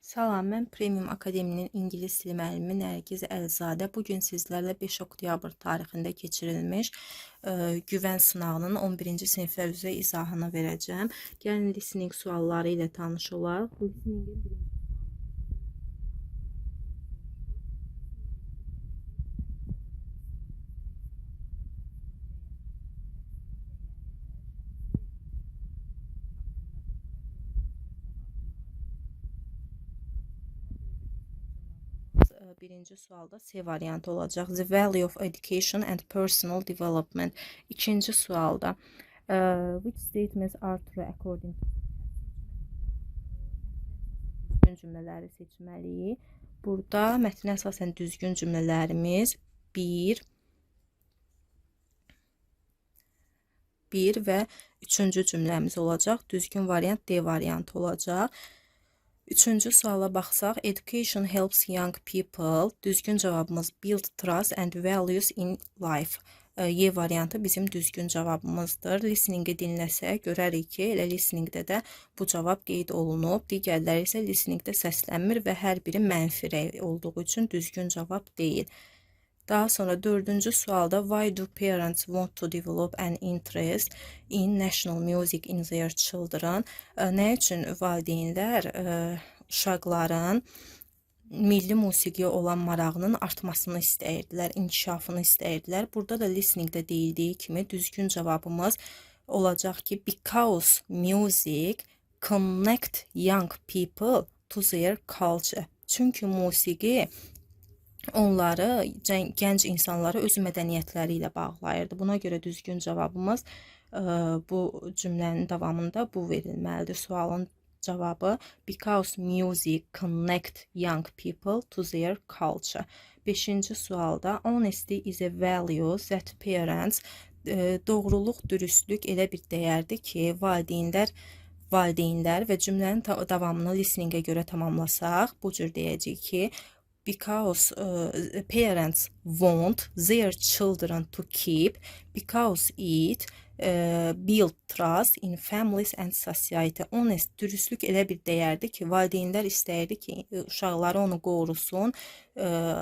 Salam, mən Premium Akademinin ingilis dili müəllimi Nərgiz Əlizadə. Bu gün sizlərlə 5 oktyabr tarixində keçirilmiş güvən sınağının 11-ci siniflər üzrə izahını verəcəm. Gəlin listening sualları ilə tanış olaq. Listeningin birinci Birinci sualda C variantı olacaq. The value of education and personal development. İkinci sualda which statements are true according to düzgün cümlələri seçməliyik. Burada mətnə əsasən düzgün cümlələrimiz 1, 1 və üçüncü cümləmiz olacaq. Düzgün variant D variantı olacaq. Üçüncü suala baxsaq, education helps young people. Düzgün cavabımız build trust and values in life. Y variantı bizim düzgün cavabımızdır. Listeningi dinləsək görərik ki, elə listeningdə də bu cavab qeyd olunub. Digərləri isə listeningdə səslənmir və hər biri mənfi rəy olduğu üçün düzgün cavab deyil. Daha sonra dördüncü sualda why do parents want to develop an interest in national music in their children? Nə üçün valideynlər uşaqların milli musiqiyə olan marağının artmasını istəyirdilər, inkişafını istəyirdilər. Burada da listeningdə deyildiyi kimi düzgün cavabımız olacaq ki, because music connect young people to their culture. Çünki musiqi onları, gənc insanları öz mədəniyyətləri ilə bağlayırdı. Buna görə düzgün cavabımız bu cümlənin davamında bu verilməlidir. Sualın cavabı because music connect young people to their culture. Beşinci sualda honesty is a value that parents, doğruluq, dürüstlük elə bir dəyərdir ki, valideynlər və cümlənin davamını listeningə görə tamamlasaq, bu cür deyəcəyik ki, because parents want their children to keep because it build trust in families and society. Honest, dürüstlük elə bir dəyərdir ki, valideynlər istəyirdi ki, uşaqları onu qorusun,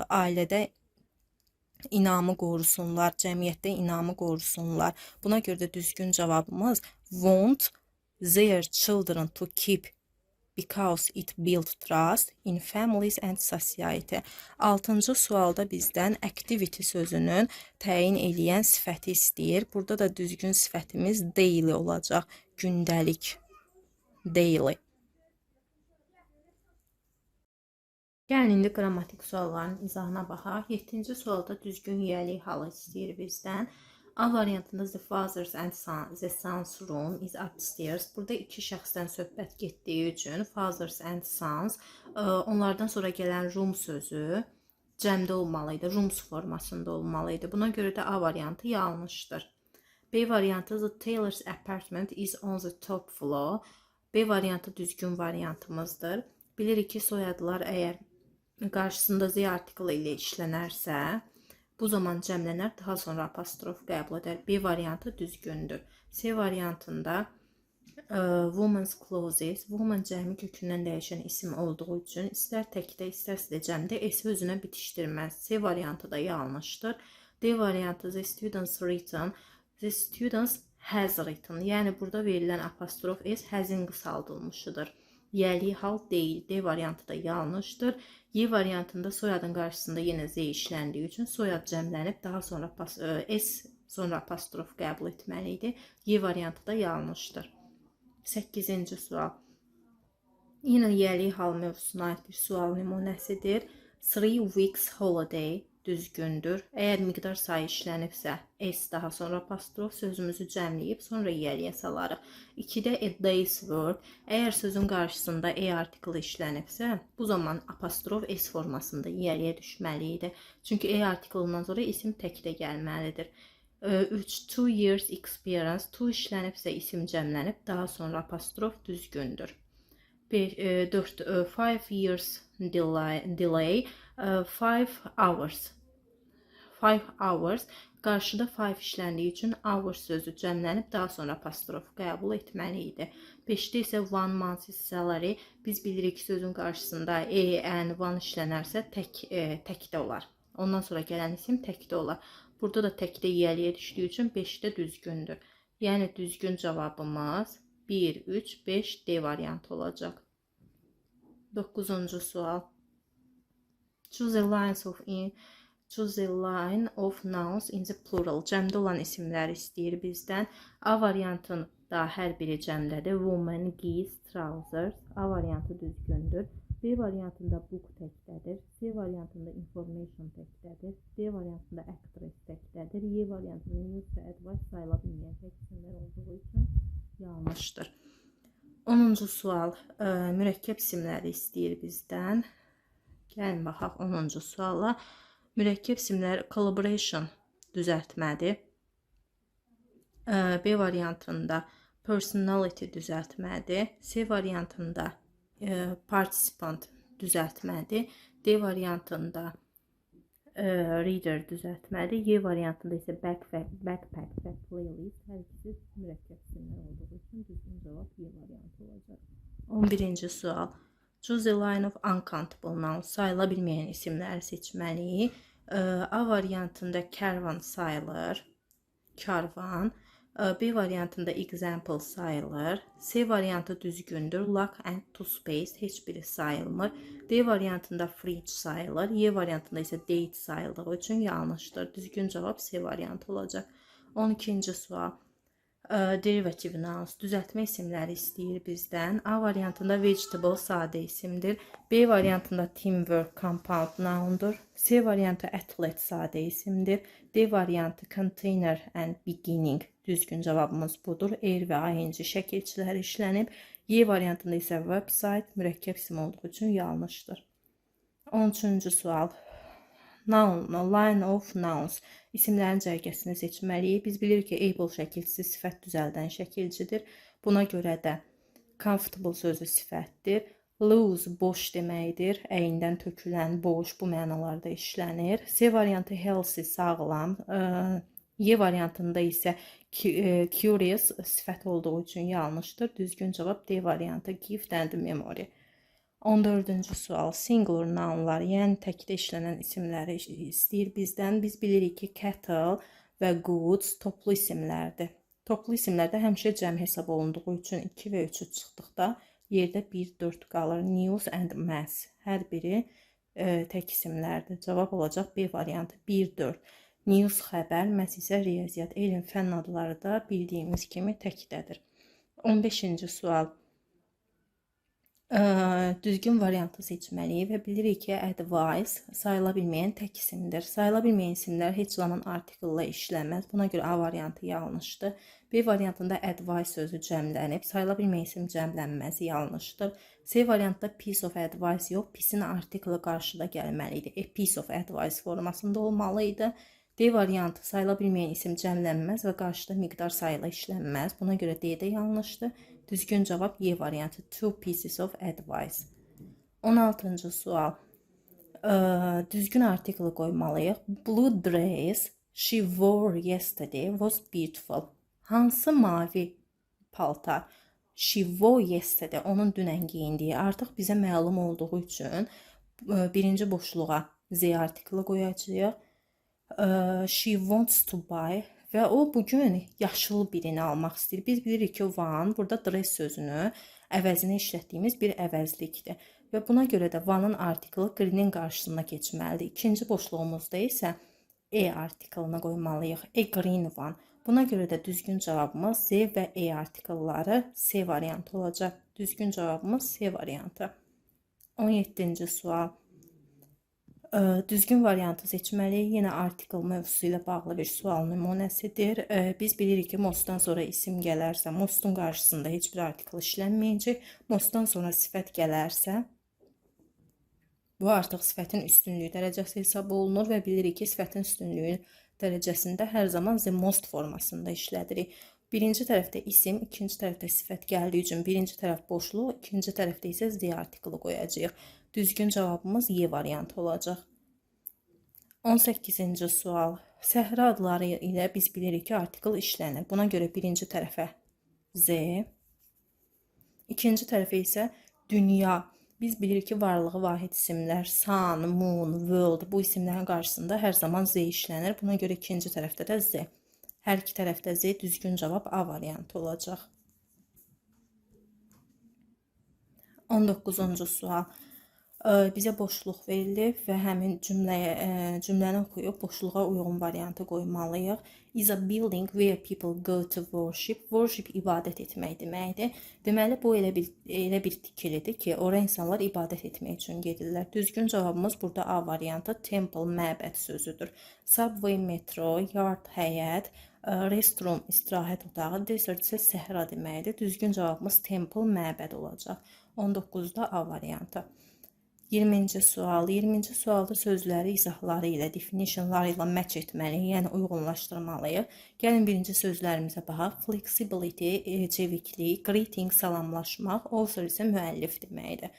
ailədə inamı qorusunlar, cəmiyyətdə inamı qorusunlar. Buna görə də düzgün cavabımız want their children to keep because it build trust in families and society. Altıncı sualda bizdən activity sözünün təyin eləyən sifəti istəyir. Burada da düzgün sifətimiz daily olacaq. Gündəlik. Daily. Gəlin indi qrammatik sualların izahına baxaq. 7-ci sualda düzgün yiyəlik halı istəyir bizdən. A variantında the father's and son, the son's room is upstairs. Burada iki şəxsdən söhbət getdiyi üçün fathers and sons, onlardan sonra gələn room sözü cəmdə olmalı idi, rooms formasında olmalı idi. Buna görə də A variantı yanlışdır. B variantı the tailor's apartment is on the top floor. B variantı düzgün variantımızdır. Bilirik ki, soyadlar əgər qarşısında Z artiklı ilə işlənərsə, bu zaman cəmlənər, daha sonra apostrof qəbul edər. B variantı düzgündür. C variantında woman's clothes, woman cəmi kökündən dəyişən isim olduğu üçün istər təkdə, istərsə də cəmdə S özünə bitişdirməz. C variantı da yanlışdır. D variantı the students written, the students has written. Yəni burada verilən apostrof S has-in qısaldılmışıdır. Yəli hal deyil. D variantı da yanlışdır. Y variantında soyadın qarşısında yenə Z işləndiyi üçün soyad cəmlənib, daha sonra S sonra apostrof qəbul etməli idi. Y variantı da yanlışdır. 8-ci sual. Yenə yəli hal mövzusuna aid bir sual nümunəsidir. 3 weeks holiday düzgündür. Əgər miqdar sayı işlənibsə, S daha sonra apostrof sözümüzü cəmləyib sonra yəliyə salarıq. 2-də a day's work. Əgər sözün qarşısında e artiklı işlənibsə, bu zaman apostrof S formasında yəliyə düşməli idi. Çünki e artiklından sonra isim təkdə gəlməlidir. 3. 2 years experience. To işlənibsə isim cəmlənib, daha sonra apostrof düzgündür. 4. 5 years delay. 5 hours. 5 hours. Qarşıda 5 işləndiyi üçün hours sözü cəmlənib, daha sonra apostrof qəbul etməli idi. 5-də isə one month's salary. Biz bilirik ki, sözün qarşısında a, an, one işlənərsə təkdə olar. Ondan sonra gələn isim təkdə olar. Burada da təkdə yiyəliyə düşdüyü üçün 5-də düzgündür. Yəni düzgün cavabımız 1, 3, 5 D variantı olacaq. 9-cu sual. Choose a line of nouns in the plural. Cəmdə olan isimləri istəyir bizdən. A variantında hər biri cəmdədir. Woman, geese, trousers. A variantı düzgündür. B variantında book təkdədir. C variantında information təkdədir. D variantında actress təkdədir. Y variantında news və advice sayıla bilməyən tək isimlər olduğu üçün yanlışdır. 10-cu sual mürəkkəb isimləri istəyir bizdən. Gəlin baxaq 10-cu suala. Mürəkkəb isimlər collaboration düzəltmədir. B variantında personality düzəltmədir. C variantında participant düzəltmədir. D variantında reader düzəltmədir. Y variantında isə backpack və playlist hər ikisi mürəkkəb isimlər olduğu üçün düzgün cavab Y variantı olacaq. 11-ci sual. Choose a line of uncountable nouns. Sayıla bilməyən isimləri seçməliyik. A variantında caravan sayılır. Karvan. B variantında example sayılır. C variantı düzgündür. Luck and toothpaste heç biri sayılmır. D variantında fridge sayılır. Y variantında isə date sayıldığı üçün yanlışdır. Düzgün cavab C variantı olacaq. 12-ci sual. Derivative nouns, düzəltmə isimləri istəyir bizdən. A variantında vegetable sadə isimdir. B variantında teamwork compound noundur. C variantı athlete sadə isimdir. D variantı container and beginning, düzgün cavabımız budur. Er və ing şəkilçiləri işlənib. Y variantında isə website mürəkkəb isim olduğu üçün yanlışdır. 13-cü sual. Noun, line of nouns. İsimlərin cərgəsini seçməliyik. Biz bilirik ki, able şəkilçisi sifət düzəldən şəkilçidir. Buna görə də comfortable sözü sifətdir. Loose boş deməkdir. Əynindən tökülən, boş bu mənalarda işlənir. C variantı healthy sağlam. Y variantında isə curious sifət olduğu üçün yanlışdır. Düzgün cavab D variantı, gift and memory. 14-cü sual. Singular nounlar, yəni təkdə işlənən isimləri istəyir bizdən. Biz bilirik ki, cattle və goods toplu isimlərdir. Toplu isimlərdə həmişə cəm hesab olunduğu üçün 2 və 3-ü çıxdıqda yerdə 1, 4 qalır. News and mass hər biri tək isimlərdir. Cavab olacaq B variantı 1, 4. News xəbər, maths isə riyaziyyat, elm, fənn adları da bildiyimiz kimi təkdədir. 15-ci sual. Düzgün variantı seçməliyik və bilirik ki, advice sayıla bilməyən tək isimdir. Sayıla bilməyən isimlər heç zaman article işləməz. Buna görə A variantı yanlışdır. B variantında advice sözü cəmlənib. Sayıla bilməyən isim cəmlənməz, yanlışdır. C variantında piece of advice yox, piece-in article qarşıda gəlməli idi. A piece of advice formasında olmalı idi. D variantı, sayıla bilməyən isim cəmlənməz və qarşıda miqdar sayıla işlənməz. Buna görə D də yanlışdır. Düzgün cavab Y variantı, two pieces of advice. 16-cı sual. Düzgün article qoymalıyıq. Blue dress she wore yesterday was beautiful. Hansı mavi paltar? She wore yesterday. Onun dünən geyindiyi artıq bizə məlum olduğu üçün birinci boşluğa the artiklı qoyacağıq. She wants to buy və o bugün yaşıl birini almaq istəyir. Biz bilirik ki, one burada dress sözünü əvəzinə işlətdiyimiz bir əvəzlikdir. Və buna görə də one-ın artiklı green-in qarşısına keçməlidir. İkinci boşluğumuzda isə a artiklını qoymalıyıq. A green one. Buna görə də düzgün cavabımız the və a artiklları C variantı olacaq. Düzgün cavabımız C variantı. 17-ci sual. Düzgün variantı seçməliyik. Yenə article mövzusu ilə bağlı bir sual nümunəsidir. Biz bilirik ki, mostdan sonra isim gələrsə, mostun qarşısında heç bir article işlənməyəcək. Mostdan sonra sifət gələrsə, bu artıq sifətin üstünlüyü dərəcəsi hesab olunur və bilirik ki, sifətin üstünlüyü dərəcəsində hər zaman the most formasında işlədirik. Birinci tərəfdə isim, ikinci tərəfdə sifət gəldiyi üçün birinci tərəf boşluq, ikinci tərəfdə isə the artiklı qoyacağıq. Düzgün cavabımız Y variantı olacaq. 18-ci sual. Səhra adları ilə biz bilirik ki, artikel işlənir. Buna görə birinci tərəfə the, İkinci tərəfə isə dünya. Biz bilirik ki, varlığı vahid isimlər sun, moon, world bu isimlərin qarşısında hər zaman Z işlənir. Buna görə ikinci tərəfdə də Z. Hər iki tərəfdə Z, düzgün cavab A variantı olacaq. 19-cu sual. Bizə boşluq verilib və həmin cümləni oxuyub boşluğa uyğun variantı qoymalıyıq. Is a building where people go to worship. Worship ibadət etmək deməkdir. Deməli bu elə bir tikilidir ki, ora insanlar ibadət etmək üçün gedirlər. Düzgün cavabımız burada A variantı temple, məbəd sözüdür. Subway, metro, yard, həyət, restroom, istirahət otağı, desert isə səhra deməkdir. Düzgün cavabımız temple, məbəd olacaq. 19-da A variantı. 20-ci sual. 20-ci sualda sözləri izahları ilə, definitionları ilə match etməliyik, yəni uyğunlaşdırmalıyıq. Gəlin birinci sözlərimizə baxaq. Flexibility, çeviklik, greeting, salamlaşmaq, author isə müəllif deməkdir.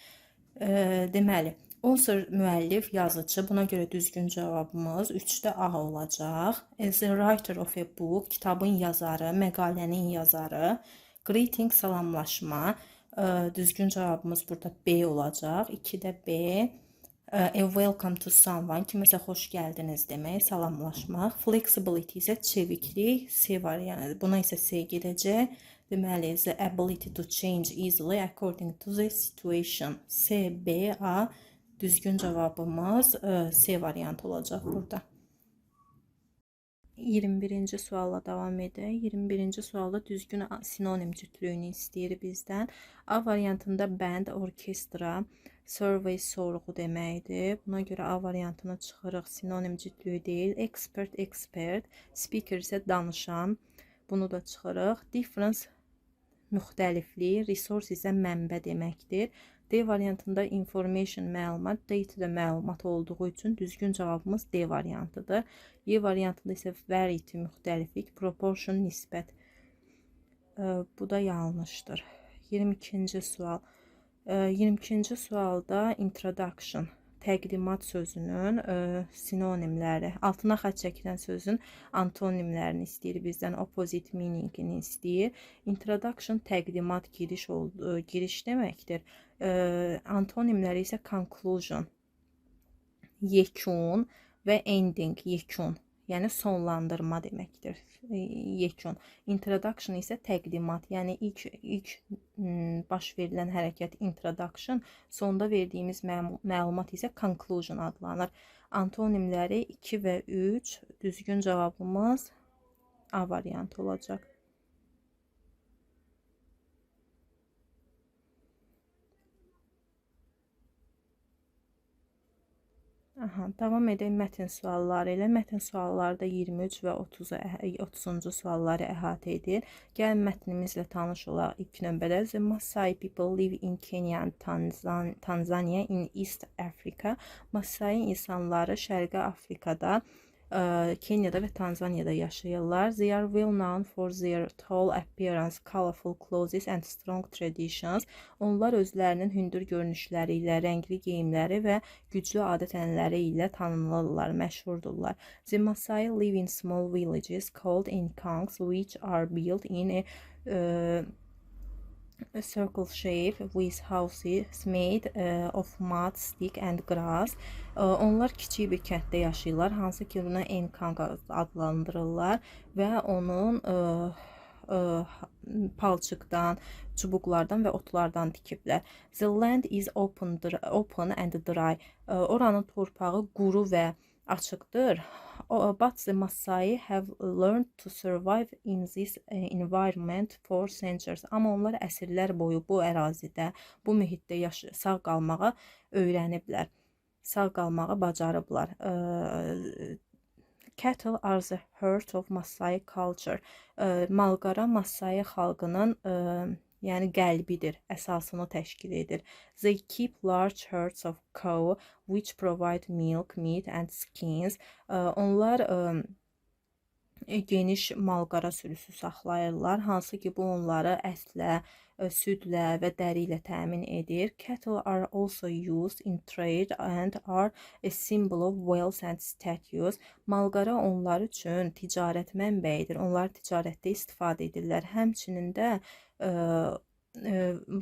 Deməli, author müəllif, yazıcı. Buna görə düzgün cavabımız 3-də A olacaq. As a writer of a book, kitabın yazarı, məqalənin yazarı. Greeting, salamlaşma. Düzgün cavabımız burada B olacaq. 2-də B. A welcome to someone, kiməsə xoş gəldiniz demək, salamlaşmaq. Flexibility isə çeviklik, C variantı. Buna isə C gedəcək. Deməli, the ability to change easily according to the situation. C, B, A. Düzgün cavabımız C variantı olacaq burada. 21-ci sualla davam edək. 21-ci sualda düzgün sinonim cütlüyünü istəyir bizdən. A variantında band, orkestra, survey, sorğu deməkdir. Buna görə A variantına çıxırıq. Sinonim cütlüyü deyil. Expert, expert, speaker isə danışan. Bunu da çıxırıq. Difference, müxtəliflik, resource isə mənbə deməkdir. D variantında information, məlumat, data da məlumat olduğu üçün düzgün cavabımız D variantıdır. Y variantında isə variety, müxtəliflik, proportion, nisbət. Bu da yanlışdır. 22-ci sual. 22-ci sualda introduction, təqdimat sözünün sinonimləri, altına xətt çəkilən sözün antonimlərini istəyir bizdən, opposite meaningini istəyir. Introduction təqdimat, giriş deməkdir. Antonimləri isə conclusion, yekun və ending, yekun, yəni sonlandırma deməkdir. Yekun. Introduction isə təqdimat, yəni ilk baş verilən hərəkət introduction, sonda verdiyimiz məlumat isə conclusion adlanır. Antonimləri 2 və 3, düzgün cavabımız A variantı olacaq. Aha, davam edək mətn sualları ilə. Mətn sualları da 23 və 30-cu sualları əhatə edir. Gəlin mətnimizlə tanış olaq ilk növbədə. The Maasai people live in Kenya and Tanzania in East Africa. Masai insanları Şərqi Afrikada, Kenyada və Tanzaniyada yaşayırlar. They are well known for their tall appearance, colorful clothes and strong traditions. Onlar özlərinin hündür görünüşləri ilə, rəngli geyimləri və güclü adət-ənənələri ilə tanınırlar, məşhurdurlar. The Maasai live in small villages called enkangs, which are built in a circle shape with houses made of mud, stick and grass. Onlar kiçik bir kənddə yaşayırlar, hansı ki buna enkang adlandırırlar və onun palçıqdan, çubuqlardan və otlardan tikiblər. The land is open and dry. Oranın torpağı quru və açıqdır. But the Maasai have learned to survive in this environment for centuries. Amma onlar əsrlər boyu bu ərazidə, bu mühitdə sağ qalmağa öyrəniblər. Sağ qalmağı bacarıblar. Cattle are the heart of Maasai culture. Malqara Maasai xalqının yəni qəlbidir, əsasını təşkil edir. They keep large herds of cow which provide milk, meat and skins. Onlar geniş malqara sürüsü saxlayırlar, hansı ki bu onları ətlə, südlə və dəri ilə təmin edir. Cattle are also used in trade and are a symbol of wealth and status. Malqara onlar üçün ticarət mənbəyidir. Onlar ticarətdə istifadə edirlər. Həmçinin də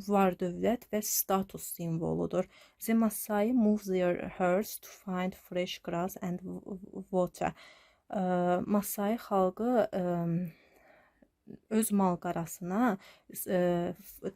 var dövlət və status simvoludur. The Maasai move their herds to find fresh grass and water. Masai xalqı öz malqarasına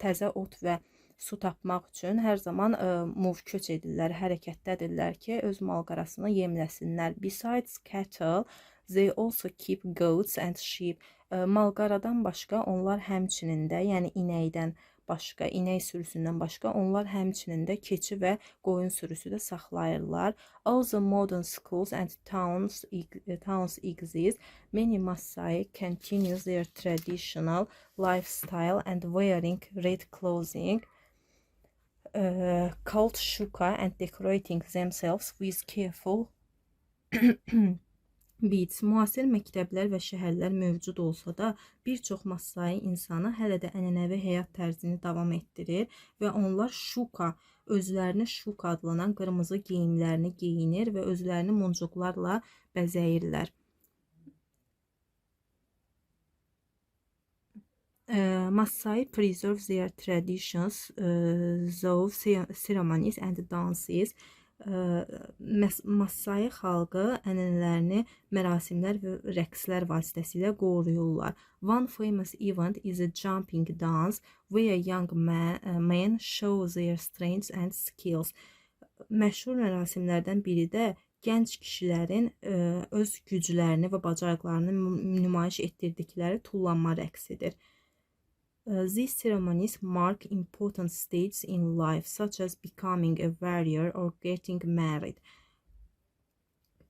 təzə ot və su tapmaq üçün hər zaman move, köç edirlər, hərəkətdədirlər ki, öz malqarasını yemləsinlər. Besides cattle, they also keep goats and sheep. Malqaradan başqa onlar həmçinin də, yəni inəkdən başqa, inək sürüsündən başqa onlar həmçinin də keçi və qoyun sürüsü də saxlayırlar. Although modern schools and towns exist, many Maasai continue their traditional lifestyle and wearing red clothing called shuka and decorating themselves with careful beads. Müasir məktəblər və şəhərlər mövcud olsa da, bir çox Massai insanı hələ də ənənəvi həyat tərzini davam etdirir və onlar şuka, özlərini şuka adlanan qırmızı geyimlərini geyinir və özlərini muncuqlarla bəzəyirlər. Maasai preserve their traditions, through ceremonies and dances. Maasai xalqı ənənələrini mərasimlər və rəqslər vasitəsilə qoruyurlar. One famous event is a jumping dance where young men show their strength and skills. Məşhur mərasimlərdən biri də gənc kişilərin öz güclərini və bacarıqlarını nümayiş etdirdikləri tullanma rəqsidir. These ceremonies mark important stages in life, such as becoming a warrior or getting married.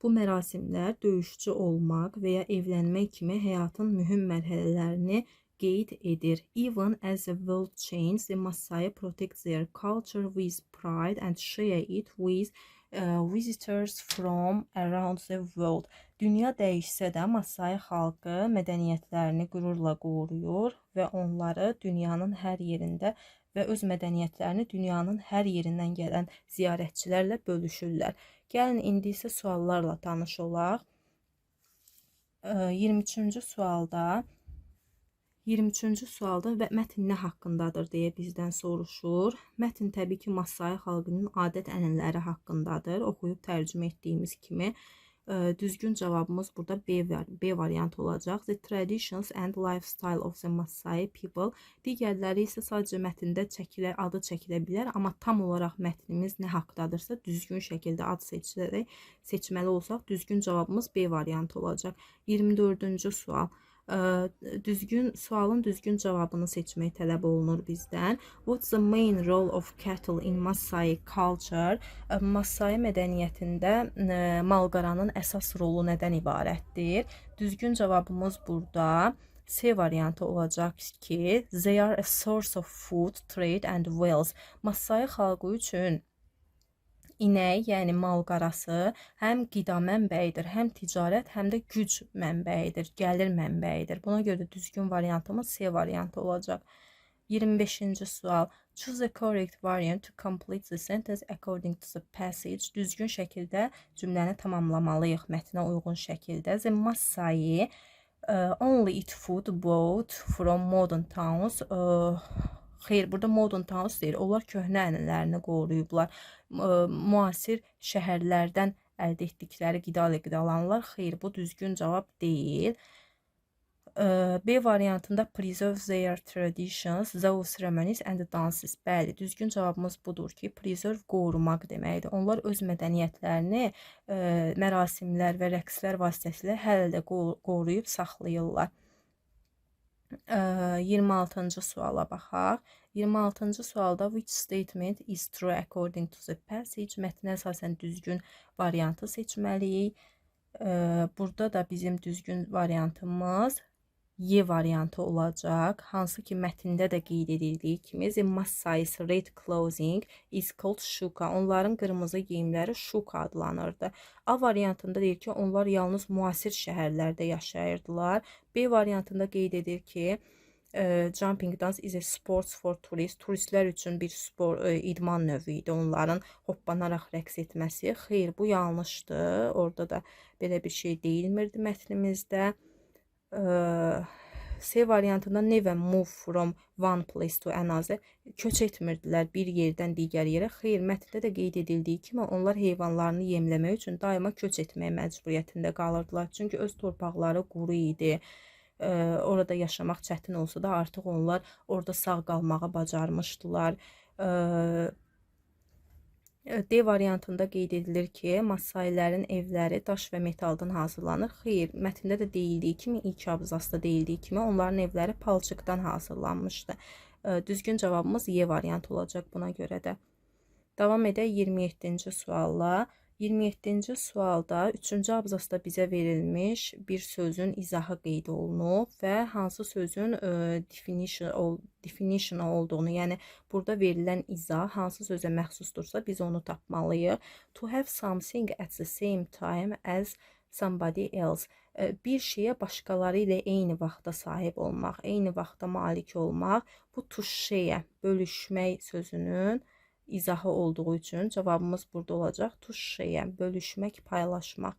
Bu mərasimlər döyüşçü olmaq və ya evlənmək kimi həyatın mühüm mərhələlərini qeyd edir. Even as the world changes, the Maasai protect their culture with pride and share it with visitors from around the world. Dünya dəyişsə də Masai xalqı mədəniyyətlərini qürurla qoruyur və onları dünyanın hər yerində və öz mədəniyyətlərini dünyanın hər yerindən gələn ziyarətçilərlə bölüşürlər. Gəlin indi isə suallarla tanış olaq. 23-cü sualda 23-cü sualda və mətn nə haqqındadır deyə bizdən soruşur. Mətn təbii ki, Masai xalqının adət-ənənələri haqqındadır. Oxuyub tərcümə etdiyimiz kimi düzgün cavabımız burada B variantı olacaq. The traditions and lifestyle of the Maasai people. Digərləri isə sadəcə mətndə adı çəkilə bilər, amma tam olaraq mətnimiz nə haqdadırsa düzgün şəkildə ad seçilərək seçməli olsaq, düzgün cavabımız B variantı olacaq. 24-cü sual. Düzgün sualın düzgün cavabını seçmək tələb olunur bizdən. What's the main role of cattle in Maasai culture? Maasai mədəniyyətində malqaranın əsas rolu nədən ibarətdir? Düzgün cavabımız burada C variantı olacaq ki, they are a source of food, trade and wealth. Maasai xalqı üçün inək, yəni malqarası həm qida mənbəyidir, həm ticarət, həm də güc mənbəyidir, gəlir mənbəyidir. Buna görə də düzgün variantımız C variantı olacaq. 25-ci sual. Choose the correct variant to complete the sentence according to the passage. Düzgün şəkildə cümləni tamamlamalıyıq mətnə uyğun şəkildə. The Maasai only eat food bought from modern towns. Xeyr, burada modern towns deyil. Onlar köhnə ənənələrini qoruyublar. Müasir şəhərlərdən əldə etdikləri qida ilə qidalanırlar. Xeyr, bu düzgün cavab deyil. B variantında preserve their traditions, those ceremonies and dances. Bəli, düzgün cavabımız budur ki, preserve qorumaq deməkdir. Onlar öz mədəniyyətlərini mərasimlər və rəqslər vasitəsilə hələ də qoruyub saxlayırlar. 26-cı suala baxaq. 26-cı sualda which statement is true according to the passage? Mətnə əsasən düzgün variantı seçməliyik. Burada da bizim düzgün variantımız Y variantı olacaq. Hansı ki mətndə də qeyd edildiyi kimi the Maasai's red clothing is called shuka. Onların qırmızı geyimləri shuka adlanırdı. A variantında deyir ki, onlar yalnız müasir şəhərlərdə yaşayırdılar. B variantında qeyd edir ki, jumping dance is a sport for tourists. Turistlər üçün bir spor, idman növü idi onların hoppanaraq rəqs etməsi. Xeyr, bu yanlışdır. Orada da belə bir şey deyilmirdi mətnimizdə. C variantında never move from one place to another. Köç etmirdilər bir yerdən digər yerə. Xeyr, mətndə də qeyd edildiyi kimi onlar heyvanlarını yemləmək üçün daima köç etməyə məcburiyyətində qalırdılar. Çünki öz torpaqları quru idi. Orada yaşamaq çətin olsa da artıq onlar orada sağ qalmağı bacarmışdılar. D variantında qeyd edilir ki, Masailərin evləri daş və metaldan hazırlanır. Xeyr, mətndə də deyildiyi kimi, ilk abzasda deyildiyi kimi onların evləri palçıqdan hazırlanmışdı. Düzgün cavabımız Y variantı olacaq buna görə də. Davam edək 27-ci sualla. 27-ci sualda 3-cü abzasda bizə verilmiş bir sözün izahı qeyd olunub və hansı sözün definition olduğunu, yəni burada verilən izah hansı sözə məxsusdursa biz onu tapmalıyıq. To have something at the same time as somebody else. Bir şeyə başqaları ilə eyni vaxtda sahib olmaq, eyni vaxtda malik olmaq, bu to share, bölüşmək sözünün izahı olduğu üçün cavabımız burada olacaq. To share, bölüşmək, paylaşmaq.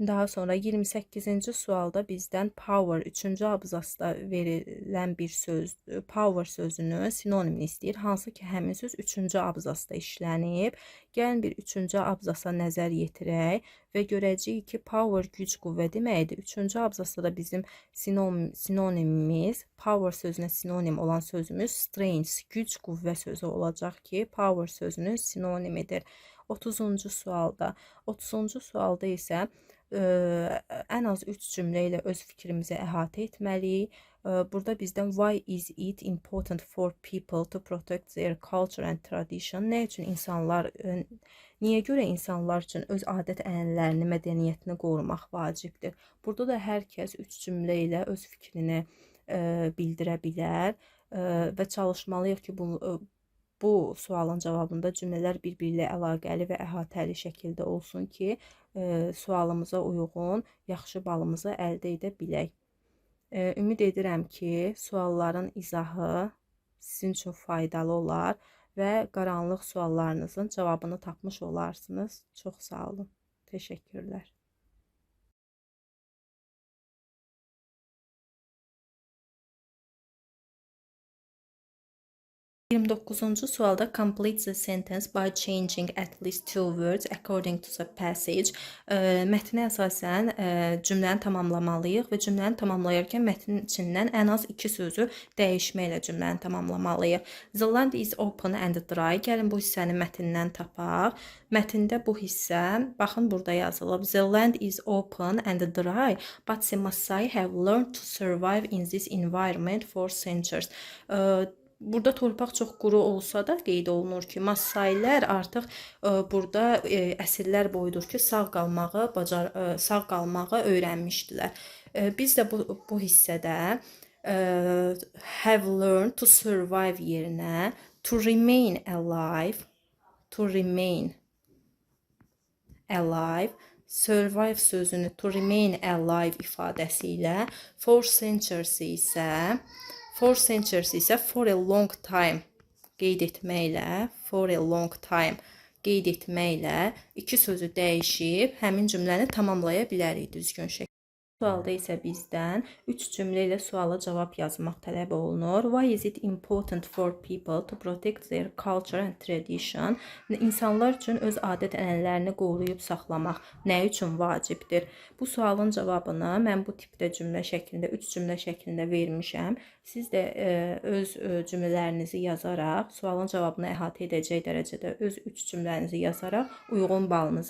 Daha sonra 28-ci sualda bizdən power 3-cü abzasda verilən bir söz, power sözünün sinonimini istəyir. Hansı ki, həmin söz 3-cü abzasda işlənib. Gəlin bir 3-cü abzasa nəzər yetirək və görəcəyik ki, power güc, qüvvə deməkdir. 3-cü abzasda da bizim sinonimimiz, power sözünə sinonim olan sözümüz strength, güc, qüvvə sözü olacaq ki, power sözünün sinonimidir. 30-cu sualda, 30-cu sualda isə ən az 3 cümlə ilə öz fikrimizi əhatə etməliyik. Burada bizdən why is it important for people to protect their culture and tradition? Nə üçün insanlar, niyə görə insanlar üçün öz adət-ənənələrini, mədəniyyətini qorumaq vacibdir? Burada da hər kəs 3 cümlə ilə öz fikrini bildirə bilər və çalışmalıyıq ki, bu sualın cavabında cümlələr bir-biri ilə əlaqəli və əhatəli şəkildə olsun ki, sualımıza uyğun yaxşı balımızı əldə edə bilək. Ümid edirəm ki, sualların izahı sizin üçün faydalı olar və qaranlıq suallarınızın cavabını tapmış olarsınız. Çox sağ olun. Təşəkkürlər. 29-cu sualda complete the sentence by changing at least two words according to the passage. Mətnə əsasən cümləni tamamlamalıyıq və cümləni tamamlayarkən mətnin içindən ən az iki sözü dəyişməklə cümləni tamamlamalıyıq. The land is open and dry. Gəlin bu hissəni mətndən tapaq. Mətndə bu hissə, baxın burada yazılıb. The land is open and dry, but the Maasai have learned to survive in this environment for centuries. Burada torpaq çox quru olsa da qeyd olunur ki, Massailər artıq burada əsrlər boyudur ki, sağ qalmağı öyrənmişdilər. Biz də bu hissədə have learned to survive yerinə to remain alive, to remain alive, survive sözünü to remain alive ifadəsi ilə for centuries isə for centuries isə for a long time qeyd etməklə, for a long time qeyd etməklə iki sözü dəyişib həmin cümləni tamamlaya bilərik düzgün şəkildə. Sualda isə bizdən 3 cümlə ilə suala cavab yazmaq tələb olunur. Why is it important for people to protect their culture and tradition? İnsanlar üçün öz adət-ənənələrini qoruyub saxlamaq nə üçün vacibdir? Bu sualın cavabını mən bu tipdə cümlə şəklində, 3 cümlə şəklində vermişəm. Siz də öz cümlələrinizi yazaraq, sualın cavabını əhatə edəcək dərəcədə öz 3 cümlənizi yazaraq uyğun balınızı